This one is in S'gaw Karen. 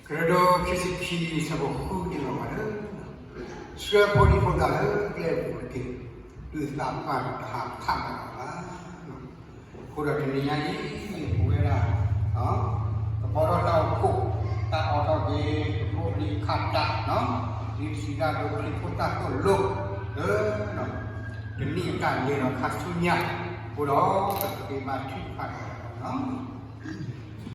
ကရၢဒိၣ်ခံဆံခံ ဆၢဖိဃုန့ၣ်လီၤဘၣ်လၢ ဆှၢဖိဒံဖိသၣ်လၢကျဲအပူၤတက့ၢ်. ဒုးသးပှၢ်ဒီးတဟးဖးဘၣ်အီၤဘၣ်. အဃိဒီးတနံၤညါအံၤ ပဝဲဒၣ် ကဘီထီၣ်တၢ်အိၣ်ဖှိၣ် တၢ်အိးထီၣ်က့ၤ ပဖိပလံၤခးတး ဒ်ပစံးတၢ်အသိး ခရံာ်ဖိတၢ်သိၣ်လိ လၢ တနံၣ်အတၢ်လဲၤဒီးခါဆူညါ အဃိဒီး ပကက့ၤဘါထုကဖၣ်တၢ်လီၤ.